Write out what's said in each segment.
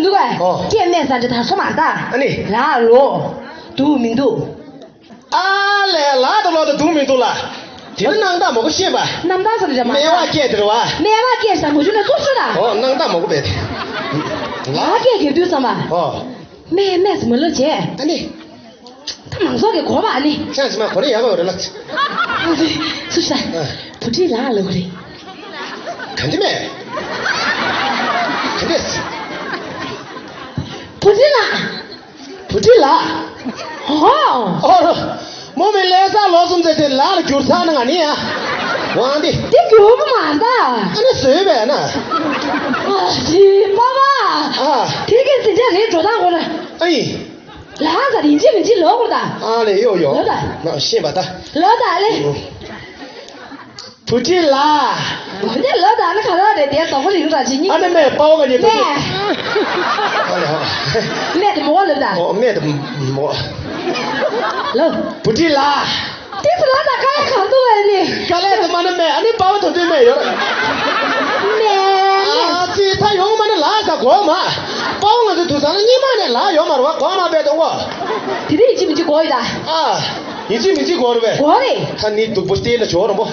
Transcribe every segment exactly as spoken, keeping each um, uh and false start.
འདུག་གས། ཨོ། སྐད་སྨྲས་ས་འདྲ་ད་སོ་མ་ད། ཨ་ནི། ལགས་ལོ། འདུག་མི་འདུག་ཨ་ལས་ལགས་དང་ལོ་དང་འདུག་མི་འདུག་ལ། དེ་ནི་སྣང་དག་མོ་གོ་ཤེས་པ། རྣམ་དག་ས་འདྲ་མ་སྨྲས་པ་སྐད་དེ་རེད་བ། སྨྲས་པ་སྐད་ས་མོ་ཆུ་ནས་ཙུག་ཤོ་ད། ཨོ་སྣང་དག་མོ་གོ་བས་དེ། ལགས་སྐད་རྒྱབ་དུས་ཙམ་པ། ཨོ། སྨྲས་སྨྲས་སུ་མ་ལོ་བྱས། ཨ་ནི། ད་མང་ཚོགས་ཀྱི་གོ་བ་ནི། ཅང་ཅི་མ་གོ་རེ་ཡག་པོ་རེད་ལགས། སུ་ཤ། ཨ། བུ་ཁྲིད་ལགས་ལབ་རེད། ག་འདི་མེད། ག་འདི། བུ་ཁྲིད་ལགས། བུ་ཁྲིད་ལགས། ཧོ། ཨོ་རོ། མོ་མི་ལས་ས་ལོ་གསུམ་ཚེ་ཚེ་ལགས་ལ་འགྱུར་ཚར་ན་ང་ནི་ཡ། ཝང་འདི། འདི་འགྱུར་གི་མ་ད། ཨ་ནི་བཟོས་པས་ན། ཨ་ཞི་པ་པ། ཨ། དེ་གི་ཟིན་ཆ་རེད་འགྲོ་སྟངས་ཁོ་ར། ཨ་ཡིན། ལགས་ས་ཡིན་གཅིག་མིན་གཅིག་ལོག་དགོས་ད། ཨ་ལེ་ཡོ་ཡོ། ལོག་ད། ང་ཤེས་པ་ད། ལོག་ད་ལེ། བུ་ཁྲིད་ལགས། འོ་ནས་ལོག་ད་ནི་ག་རེ་རེད་དེ་དོག་པོ་རིང་ར་ཅི་ཉིད། ཨ་ནི་མེད་པའོ་ག་ཉིད་དོག་པོ། ཨ་ལེ་ཧོ། མེད་དེ་མོ་ལོག་ད། ཨོ་མེད་དེ་མོ། ལོ། བུ་ཁྲིད་ལགས། དེ་ཚོ་ལ་ད་ཁ་ཡ་གང་འདུག་བས་ནི། དཀའ་ལས་དུ་མ་ནི་མེད། ཨ་ནི་དཔའ་བོ་དོན་དུ་མེད་ཡོད། མེད་མེད། ཨ་ཙི་ད་ཡོང་མ་ནི་ལགས་ད་གོ་མ། དཔའ་བོ་ང་ཚོ་དུ་ཚང་ལ་གཉིས་མ་ནས་ལགས་ཡོད་མ་རེད་བ། གོ་མ་བས་དོ་ངོ་། དེ་དེ་ཡིན་གཅིག་མིན་གཅིག་གོ་ཡི་ད། ཨ། ཡིན་གཅིག་མིན་གཅིག་གོ་རེད་བས། གོ་རེད། ད་ནི་སྡུག་པོ་སྟེར་ན་ཇོ་རོ་མོ།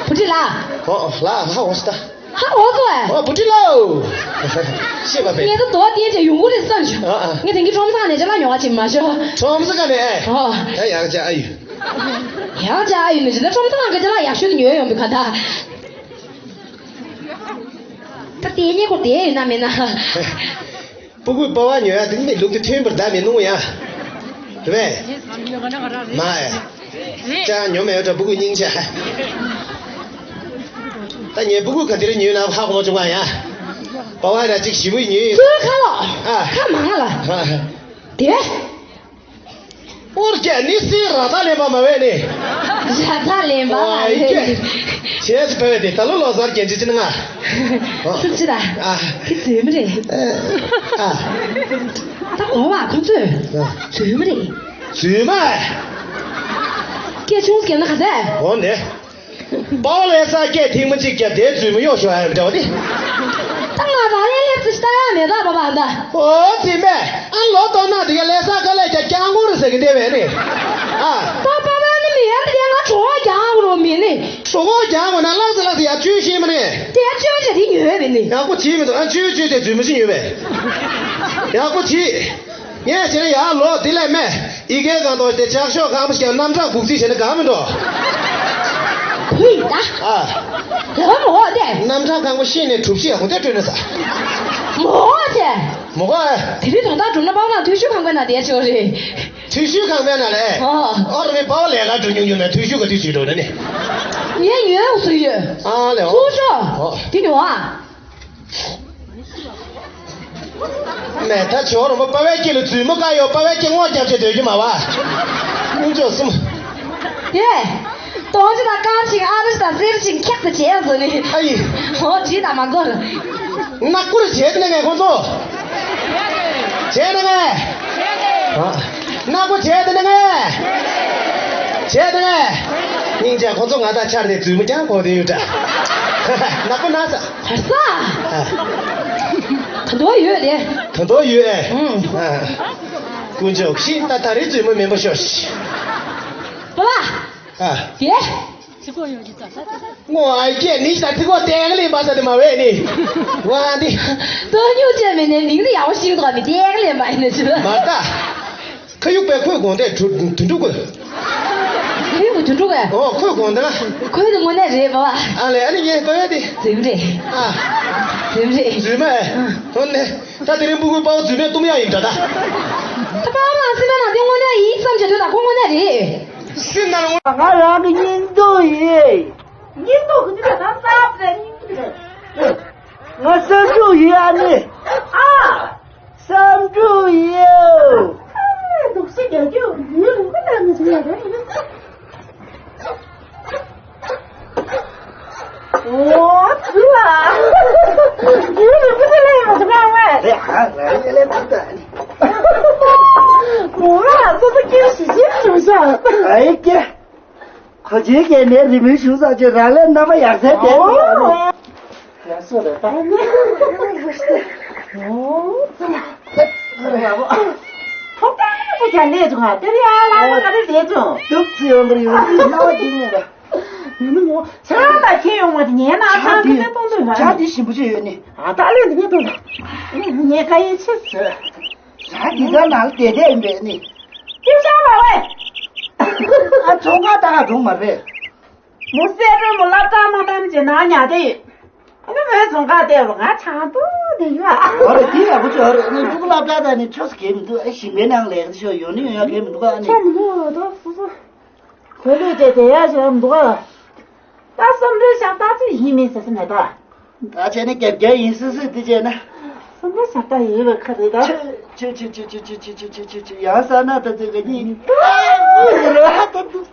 བུ་ཁྲིད་ལགས། ཨོ་ལགས་ལགས་འོ་ས་ད། ཧ་འོ་ཚོ་ཨ། ཨོ་བུ་ཁྲིད་ལགས། ཤེས་པ་བས། ངས་ད་དོ་བསྟན་ཅེས་ཡོང་གི་རེད་བསམ་བྱུང་། ཨ་ཨ། ངས་དེང་གི་ཁྲོམ་ཚང་ནས་ཅ་ལག་ཉོ་བ་ཅིག་མ་ཤོར། ཁྲོམ་ཚང་ནས་ཨེ། ཨོ། ད་ཡག་ཅག་ཨ་ཡོད། ཡག་ཅག་ཨ་ཡོད་ནས་ཅི་ད་ཁྲོམ་ཚང་གི་ཅ་ལག་ཡག་ཤོས་དེ་ཉོས་ཡོང་བའི་ཁ་ད། ད་དེ་ཉེ་གོ་དེ་ཡོད་ན་མེད་ན། སྤུ་གུས་པ་བ་ཉོ་ཡ་དེ་ནི་ལུག་དེ་ཐོན་པར་བདག་མི་གནོང་ཡ། རེད་པས། མ་ཨེ། ཅག་ཉོ་མེད་འདྲ་སྤུ་གུ་སྙིང་རྗེ། ད་ངས་སྤུ་གུ་ག་དེར་ཉོས་ན་ཧ་གོ་བྱུང་བ་ཡ། པ་བ་ར་གཅིག་ཞི་བུས་ཉོས། ཁྱོད་ཁ་ལོ། ཨ། ཁ་མང་ལ། ཨ། དེ། ཨོར་ཀྱ་ནི་སི་ར་ད་ལེན་པ་མ་བས་ནི། ར་ད་ལེན་པ་མ་བས་ནི། བྱས་སུ་བས་ཏེ་ད་ལོ་ལོ་སར་གྱན་ཅི་ཅི་ན་ང་། སུ་ཅི་ད། ཨ། དེ་རྫུན་མ་རེད། ཨ། ད་གོ་བ་ཁོང་ཚོས་རྫུན་མ་རེད། རྫུན་མ། སྐད་ཆུང་སྐད་ན་ག་ཟེ། འོ་ནི། པའོ་ལེ་ས་སྐད་ཐེངས་མ་གཅིག་བརྒྱབ་དེ་རྫུན་མ་གཡོག་ཤོག་ཨ་འདྲ་བ་དེ། ད་ང་རང་ལས་ལས་ཚུལ་ལྟ་ཡ་མེད་ད་པ་པ་ད། ཨོ་ཙི་མེ། ཨ་ལོ་ཏོ་ན་དེ་ག་ལེ་ས་ག་ལེ་རྒྱ་རྒྱང་གོ་རུ་ཟེར་གི་འདེ་བས་ནི། ཨ། ད་པ་པ་ནི་མི་ཡ་དེ་ང་གྲོ་བ་རྒྱང་གོ་རུ་མི་ནི། གྲོ་བ་རྒྱང་གོ་ན་ལག་ཙི་ལག་ཙི་ཡ་བཅུ་ཤེས་མ་ནི། དེ་ཡ་བཅུ་བཅུ་དེ་ཉོས་བས་ནི། ཡག་པོ་བྱིས་མི་འདུག་ཨ་བཅུ་བཅུ་དེ་རྫུན་མ་ཞིག་ཉོས་བས། ཡག་པོ་བྱིས། ངས་བྱས་ན་ཡར་ལོག་དེ་ལས་མེད། ཡི་གེ་གང་དོ་དེ་ལྕགས་ཤོག་གང་མ་ཞིག་ཀྱང་རྣམ་གྲངས་དགུག་རྩིས་བྱས་ན་གང་མི་འགྲོ། ཁུལ་ད། ཨ། ལ་མོ་དེ། རྣམ་གྲངས་གང་མ་ཤེས་ནས་གྲུབ་ཤེས་ཧུང་དེ་སྤྲོད་ན་ས། མོ་དེ། མོ་ག་ཨ། དེ་རིང་དོན་དག་གྲུབ་ན་པའོ་ན་ཐུ་ཤུ་ཁང་པའི་ནང་བསྡད་ཆོག་རེད། ཐུ་ཤུ་ཁང་པའི་ནང་ལས། ཨ། ཨོ་ར་མི་པའོ་ལས་ཀ་འགྲོ་ཉུང་ཉུང་ན་ཐུ་ཤུ་ག་ཐུ་ཤུ་འགྲོ་ན་ནི། ངས་ཉོས་འོ་སུ་ཡོད། ཨ་ལས་ཨོ། ཐུ་ཤུ། ཨོ། དེ་ཉོ་ཨ། མེ་ད་ཇོ་རོ་མོ་པ་བའི་སྐྱེ་ལ་རྫུན་མོ་བཀའ་ཡོད་པ་བའི་སྐྱེ་ངོ་རྒྱབ་ཆེ་འདོད་ཀྱི་མ་བ། ཀུན་སྤྱོད་གསུམ། དེ། དོང་ཅི་དང་དཀར་ཞིང་ཨ་རི་དང་སེར་ཞིང་ཁྱེག་ཏུ་བྱས་ཟོ་ནི། ཨ་ཡི། ཧོ་ཇི་དང་མ་གོ། ནག་པོར་བྱས་ནས་ངས་ཁོང་ཚོ། བྱས་ནས་ངས། ནག་པོ་བྱས་ནས་ངས། བྱས་ནས་ངས། སྙིང་རྗེ་ཁོང་ཚོ་ང་དང་ཆར་ནས་རྫུན་མོ་ཀྱང་གོ་དེ་ཡོད་འདྲ། ནག་པོ་ན་ས། བར་ས། ད་དུང་ཡོད་རེད། ད་དུང་ཡོད་ཨེ། ཨུང་། ཀུན་སྤྱོད་ཤིན་ཏུ་ད་རེས་རྫུན་མ་མིན་པ་ཤོག་ཤིག་པ་པ། ཨ། དེ། ངོ་ཨ་ཀྱེ་ནི་ད་ཐི་གོ་ཏེང་ལི་མ་ས་དེ་མ་བས་ནི། ཝ་འདི། དོ་ཉུ་ཅེ་མེ་ནེ་མིང་དེ་ཡག་པོ་ཤིག་འདུག་མི་ཏེང་ལི་མ་ཡིན་ནི་ཅི། མ་ད། ཁ་ཡུག་པའི་ཁོས་དགོངས་དེ་དུ་དུ་འགྲུག་གོ། ཁོས་དུ་འགྲུག་གོ། ཨོ་ཁོས་དགོངས་དེ་ལ། ཁོས་དུ་དངོས་གནས་རེད་པ་བ། ཨ་ལེ་ཨ་ནི་ངས་ལྟོས་ཡ་དེ། རྫུན་རེད། ཨ། རྫུན་རེད། རྫུན་མ་ཨེ། ཧོ་ནས་ད་དེ་རིང་སྤུ་གུའི་དཔའ་བོ་རྫུན་མས་གཏུམ་ཡག་ཡིན་འདྲ་ད། ད་དཔའ་བོ་ནང་སེམས་པ་ནང་དེ་དངོས་གནས་ཡིན་བསམ་བྱེད་དུས་ད་ཁོ་དངོས་གནས་རེད། སེམས་ནང་ལ་ང་རང་གི་སྙིང་སྡུག་ཡིན། སྙིང་སྡུག་གི་ནི་ད་ད་ད་ད། ང་སེམས་སྡུག་ཡིན་ཨ་ནི། ཨ། བསམ་གྲུབ་ཡོད། འདུག་སེ་རྒྱག་རྒྱུ་ཡུལ་ལུང་པ་ལ་མི་བྱུང་ཡ་རེད། འོ་ཙི་ལ། ཡུལ་ལུང་པ་ལ་ཡང་མི་བྱུང་བ། རེད་ཨ་རེད་ལེ་ད་ལྟ། འོ་ལ་སོ་སོ་སྐྱེ་བོ་ཞིག་ཞིག་བྱུང་ཤག་ཨེ་ཀྱེ། ཁོ་ཆོའི་སྐད་ནས་རི་མོའི་གཞུང་ས་ཆེ་རང་ལས་རྣམ་པ་ཡག་ས་བསྟན་འདུག་ཨ་ནི། ཡག་སོ་རེད་ད། ཨོ་ཙི་ལ། ཐོབ་ཐང་པོ་ཀྱང་ལས་བྱུང་ང་དེར་ཡང་ལ་ལ་ག་རེ་ལས་བྱུང་། སྡུག་ཙི་ཡོང་གི་ཡོད་ཟེར་སྣང་བ་འདི་ནས་ར། ཡིན་ནོ། ཆང་དང་ཁྱེད་ཡོང་བ་དེ་ཉན་ན་ཆང་དེ་ནས་གཏོང་འདོད་མ་ཆང་རེད། དེ་ཞིམ་པོ་ཅིག་ཡོད་ནི། ཨ་ད་ལོས་འདི་ནས་གཏོང་དང་། ངས་ཁ་ཡིན་ཆེ་ཟེར། ཆང་འདི་ག་ནང་ལ་བསྡད་བསྡད་ཡིན་པས་ནི། སྐྱིད་ཤང་བ་བས། ཨ་ཚོང་ཁང་ལྟ་ག་འགྲོ་མ་རེད། མོ་གསལ་སྒྲོན་མོ་སློབ་གྲྭ་མ་བཏང་རྗེས་ནང་ཉལ་ཏེ། ཨ་ནི་མོའི་བཟོ་ཁང་བལྟས་རུང་ང་ཆང་འཐུང་བསྡད་ཡོད་ཨ། ཨོ་རེད་དེ་ཡག་པོ་ཅིག་ཨོ་རེད་ནི་ཕྲུ་གུ་སློབ་གྲྭ་དང་ནི་ཆོས་སུ་གས་མི་འདུག་ཨེ་ཞིང་པའི་ནང་ལས་ཀ་ཤོག་ཡོང་ནི་ཡོང་ཡ་གས་མི་འདུག་ཨ་ནི། ཆོ་མི་འདུག་ད་སོ་སོ། དེ་ལས་དེ་དེ་ཡ་ཞིག་མི་འདུག་ཨ། ད་བསམ་བློའི་ཤག་ཏག་ཅིག་ཡིན་མིན་ཟེར་ས་མེད་ད། ད་བྱས་ནས་རྒྱབ་རྒྱབ་ཡིན་སུ་སུ་དེ་བྱས་ན། བསམ་བློ་ཤག་ཏག་ཡིན་པའི་ཁ་རེད་ད། ཆུ་ཆུ་ཆུ་ཆུ་ཆུ་ཆུ་ཆུ་ཆུ་ཆུ་ཡང་ས་ན་ད་ཚོད་ག་གཉིས། ཨ་ཨ་ཨ་ཨ་ཨ་ད་འདུག་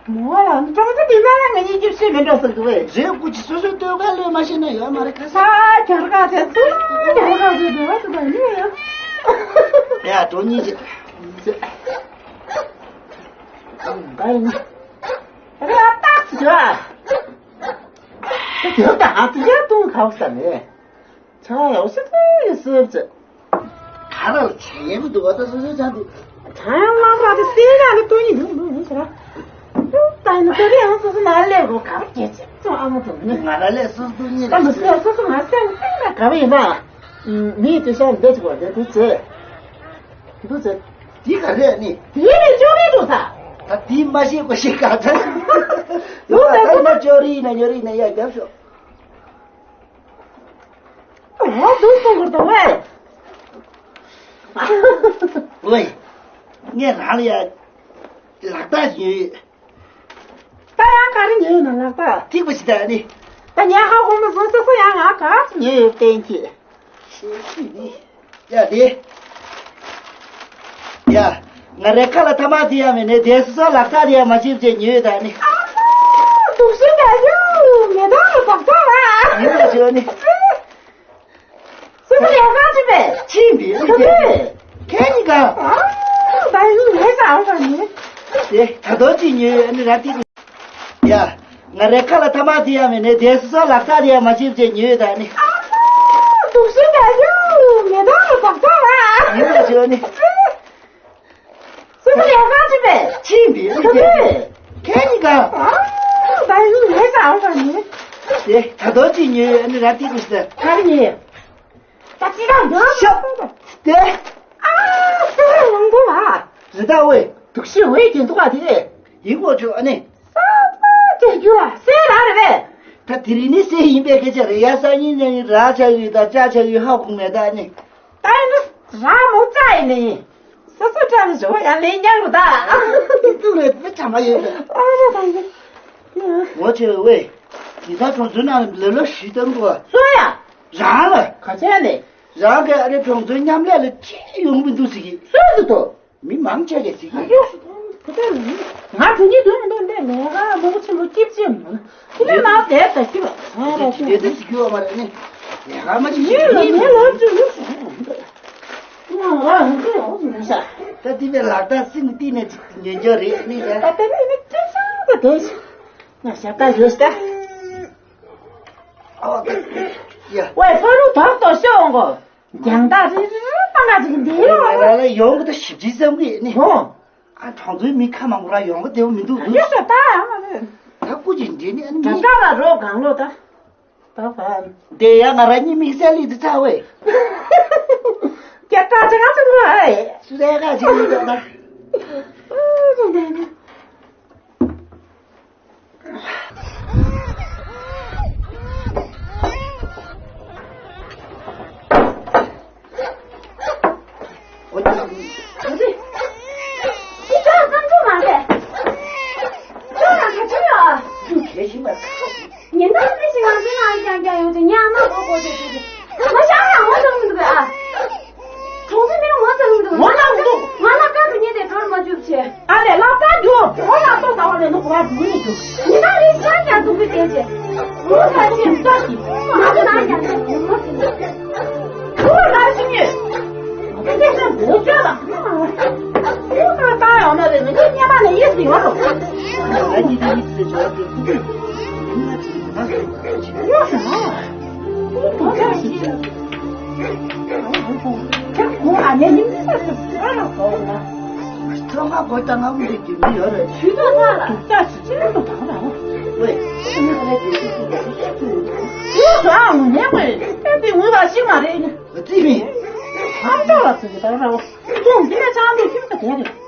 མོ་ལ་ཀྲོང་ཚོ་དེ་ན་ང་གཉིས་ཀྱི་ཤེས་མི་འགྲོ་ཟེར་གི་བས། རེད་སྐུ་མཁྱེན་སོ་སོའི་ལྟོས་ག་ལོས་མ་ཤེས་ན་ཡོད་མ་རེད་ཁ་ས། ཁྱོད་ག་ཚེ་སུ་ཁྱོད་ག་ཚེ་འགྲོ་བ་སུ་དང་ནི་ཡོད། ཡ་གྲོང་གཉིས་ཀྱི་ད་ཡིན་ན་རེ་ཨ་ཏག་ཙི་འགྲོ་ཨ། དེ་ད་ཨ་ཙི་ཡ་ཏུང་ཁ་བ་ས་ནས། ཆང་ཡག་ཤོས་ཡོད་སྲིད་ཅེས། ག་ར་ལ་བྱེད་ཡས་མི་འདུག་བ་ད་སོ་སོའི་ཆང་འདི། ཆང་ཡང་བླངས་ར་དེ་སེ་ཡ་ལ་སྟོན་ནི་འདུག་འདུག་ཟེར་ར། ད་ཡིན་ན་ད་རེ་ཡང་སོ་སོ་ན་ལས་རོ་ག་བ་སྐྱེ་ཆེ་ཚོ་ཨ་མ་དུ་ནི། ང་ར་ལས་སོ་སོ་ནི་ད་མི་སོ་སོ་སོ་ང་སེམས་གཏིང་ལ་ག་བ་ཡིན་ན། མི་དེ་ཤ་འདེད་ཅིག་བ་དེ་འདུག་ཟེར། འདུག་ཟེར། འདི་ག་རེ་ནི། དེ་ལས་ཅོ་རེ་འདུག་ད། ད་འདི་མ་ཤེས་གོ་ཤེས་ག་ཚ། འདུག་ད་ཟེར་ན་ཅོ་རེ་ཡིན་ན་ཉོ་རེ་ཡིན་ན་ཡ་རྒྱབ་ཤོག་འོ་འདུག་གསུང་གི་འདུག་བས། ཝེ། ངས་རང་ལ་ཡ་ལག་རྟགས་ཉོས་ཡོད། ད་ཡང་ག་རེ་ཉོས་ཡོད་ན་ལག་རྟགས། ཐིག་པ་ཞིག་ད་ནི། ད་ངས་ཧ་གོ་མ་སོང་སོ་སོ་ཡང་ང་ག་ཚོད་ཉོས་ཡོད་བསྟན་གྱིས། ཤེས་ཤེས་ནི། ཡ་དེ། ཡ། ང་རའི་ཁ་ལ་ཐ་མག་དེ་ཡང་མེད་ནས་དེ་སོ་སོ་ལག་རྟགས་དེ་ཡང་མ་བྱེད་བྱེད་ཉོས་ཡོད་ད་ནི། ཨ་མ། སྡུག་ཤོས་ད་ཡོ། མེ་ཏོག་ལ་བག་ཚ་བ། ཡིན་པ་བྱོས་ནི། སོ་སོ་ལས་ཀ་བྱེད་པས། ཕྱིན་པས་ཨ་ཁོ་ཚོས། ཁྱེད་གཉིས་ཀ་ཨ། ད་ཡིན་ངས་ཟ་འོང་བ་ནི། དེ་ད་དོ་ཅི་ཉོས་ཡོད་ནི་ར་ཏི་ཀུ། ཡ། ང་རའི་ཁ་ལ་ཐ་མག་དེ་ཡང་མེད་ནས་དེ་སོ་སོ་ལག་རྟགས་དེ་ཡང་མ་བྱེད་བྱེད་ཉོས་ཡོད་ད་ནི། ཨ་མ། སྡུག་ཤོས་ད་ཡོ། མེ་ཏོག་ལ་བག་ཚ་བ། ཡིན་པ་བྱོས་ནི། སོ་སོ་ལས་ཀ་བྱེད་པས། ཕྱིན་པས་ཨ་ཁོ་ཚོས། ཁྱེད་གཉིས་ཀ་ཨ། ད་ཡིན་ངས་ཟ་འོང་བ་ནི། དེ་ད་དོ་ཅི་ཉོས་ཡོད་ནི་ར་ཏི་ཀུ་ཟེར། ག་རེ་ཉོས་ཡོད། ད་ཅི་ད་འདོད། ཤོག་དེ། ཨ། སེ་ར་ལང་དུ་བ། རི་དྭགས་ཝེ། དུག་ཤི་ཝེ་གྱེན་དུ་བ་དེ། ཡིན་གོ་ཆོ་ཨ་ནི། ས་ས་ཅེ་རྒྱུ་བ་སེ་ར་རེ་བེ། ད་དེ་རིང་ནི་སེ་ཡིན་པའི་སྐད་ཆ་རེད་ཡ། སང་ཉིན་གནངས་ཉིན་ར་ཆགས་ཡོད་ད་ཅ་ཆགས་ཡོད་ཧ་གོ་མེད་ད་ཨ་ནི། ད་ཡིན་ན་ར་མོ་ཅ་ཡིན་ནི། སོ་སོ་བཀྲ་ནི་བཟོ་ཡང་ལེན་ཉག་རུ་ད། ཏི་ཏུ་རེད་དེ་བྱ་མ་ཡོད་པས། ཨ་ར་ད་ཡིན། ངོ་ཆེ་ཝེ། ཉི་ཟླ་གྲོང་ཚོའི་ནང་ལ་ལོ་ལོ་ཞུས་བཏང་གོ། སོ་ཡ། རང་ལ། ག་ཚད་ནས། རང་གི་ཨ་རི་གྲོང་ཚོའི་མཉམ་ལས་ལ་ཅི་ཡོང་མི་འདུག་ཟེར་གི། སོ་འདུག་དོ། མི་མང་ཆེ་གི་ཟེར་གི། ཡོ། ཁོ་ཚོ་ལ་ནི། ང་དེ་གཉིས་དོན་མི་འདུག་འདི་ལས་ཀ་མང་པོ་ཆེན་པོ་སྐྱིད་ཅེས་མ། ཁྱི་ལ་ན་དེ་ད་ཁྱི་ལ། ང་ར་ཅི་ཡོད་དེ་ཟེར་གི་ཡོད་མ་རེད་ནི། ལས་ཀ་མ་ཅི་ཡོད་ལ་ནི་ལོ་ཅི་ཡོད། ད་དེ་བས་ལག་རྟགས་སེམས་གཏིང་ནས་ཉན་རྒྱུ་རེད་ནི་ཡ། ད་དེ་ནི་ནི་སྐྱེ་ས་ད་དེ་ཞིག་ང་ཞབས་ཀ་ཡོད་ས། ཨོ་ད་ཡ། ཝེ་ཕ་རུ་ཐོག་ཏོ་ཤོག་འོང་གོ། རྒྱང་ཐག་རི་རི་རི་ཏང་ང་ཅིག་འདི་ཡོང་ང་ར་ལ་ཡོང་གི་ད་ཞིབ་ཅིག་བསམ་གི་ནི། ཨོ། ཨ་གྲོང་ཚོའི་མི་ཁ་མང་པོ་ར་ཡོང་གི་བདེ་བོ་མི་འདུག་འདུག་ཡོད་ས་ད་ཡང་མ་རེད། ད་སྐུ་ཅིག་འདྲེ་ནི་ཨ་ནི་མི། ད་ལ་རོ་གང་ལོ་ད། ད་བ། དེ་ཡང་ང་རང་གཉིས་དམིགས་བསལ་ལི་དུ་ཚ་བས། སྐྱ་ཀ་ཅི་ག་ཅི་ག་ཨེ། སུ་རེ་ག་ཅི་ག་ད། འོ་ཅི། འདི་ཅག་བསམ་ཚུལ་མ་རེད། ཅག་ལ་ག་ཅི་ཡོད་ཨ། ཅུང་གལ་ཆེན་པ་ཁ་ཅིག་ཉིན་ལྟར་མི་ཞིག་ང་ཚོའི་ནང་རྐྱང་རྐྱང་ཡོང་དུས་ཉག་མ་གོ་གོ་ཅེས་ཅེས་ཅེས། ང་ཤ་ཡང་ངོ་ཚ་མི་འདུག་གས་ཨ། གྲོང་ཚོའི་མི་ལ་ངོ་ཚ་མི་འདུག་ངོ་ཚ་མི་འདུག་ང་ལ་བཀའ་འདྲི་ཉན་དེ་འགྲོར་མ་བཅུག་བྱས། ཨ་ལས་ལག་རྟགས་འགྱོ། ངོ་ལ་ལྟོ་ཟ་བ་ལས་ནུ་གོ་བ་འདུག་ནི་འདུག་ཉིན་ལྟར་རེ་ཤ་ཡང་འདུག་གི་བསྡད་བྱས། ངོ་ཚ་ཆེན་ཏོ་ཞིག་ང་ཚོ་ནང་ཡང་ཚ་ངོ་ཚ་མི་འདུག་ཁུ་བ་ལ་ཤི་ཉོས། ཁྱེད་ཚོ་འདོད་སྤྱོད་དང་། ཁྱེད་ཚོ་ལྟ་ཡོང་ན་རེ་མི་འདུག་སྙེ་མ་ནས་ཡིད་ཟིན་ཡོང་འགྲོ། ཨ་ནི་ཡིད་ཟིན་ཡོང་འགྲོ། ཡོད་ཤག་ཁྱེད་ཁོང་ཨ་ ངས་ཉིན་འདི་ལ་ཞིག་ཟ་ར་ཟོ་ན། ཁྲོ་ང་གོ་ད་ང་མི་འདི་མི་ཡོད་རེད། ཆུ་ཚོད་ལྔ་ལ་སྡུག་ཅག་ཞིག་ཅི་འདུག་དང་ར། ཝེ། ཁྱི་མི་ཁ་ལས་ཀྱི་ཤུགས་ཤུགས་ཀྱི་ཤུགས་ཤུགས་ཡོད། ཡོད་ཟ་ངུ་ནས་ཝེ། ཨེ་འདི་ངུ་བ་ཞིག་མ་རེད། ཙི་མི། ཨམ་ཅོག་ལ་ཟེར་གི་ད་ར་ཝེ། ཁྱོད་འདི་ལ་ཆང་འདུག་ཁྱིམ་ས་དེ་རེད།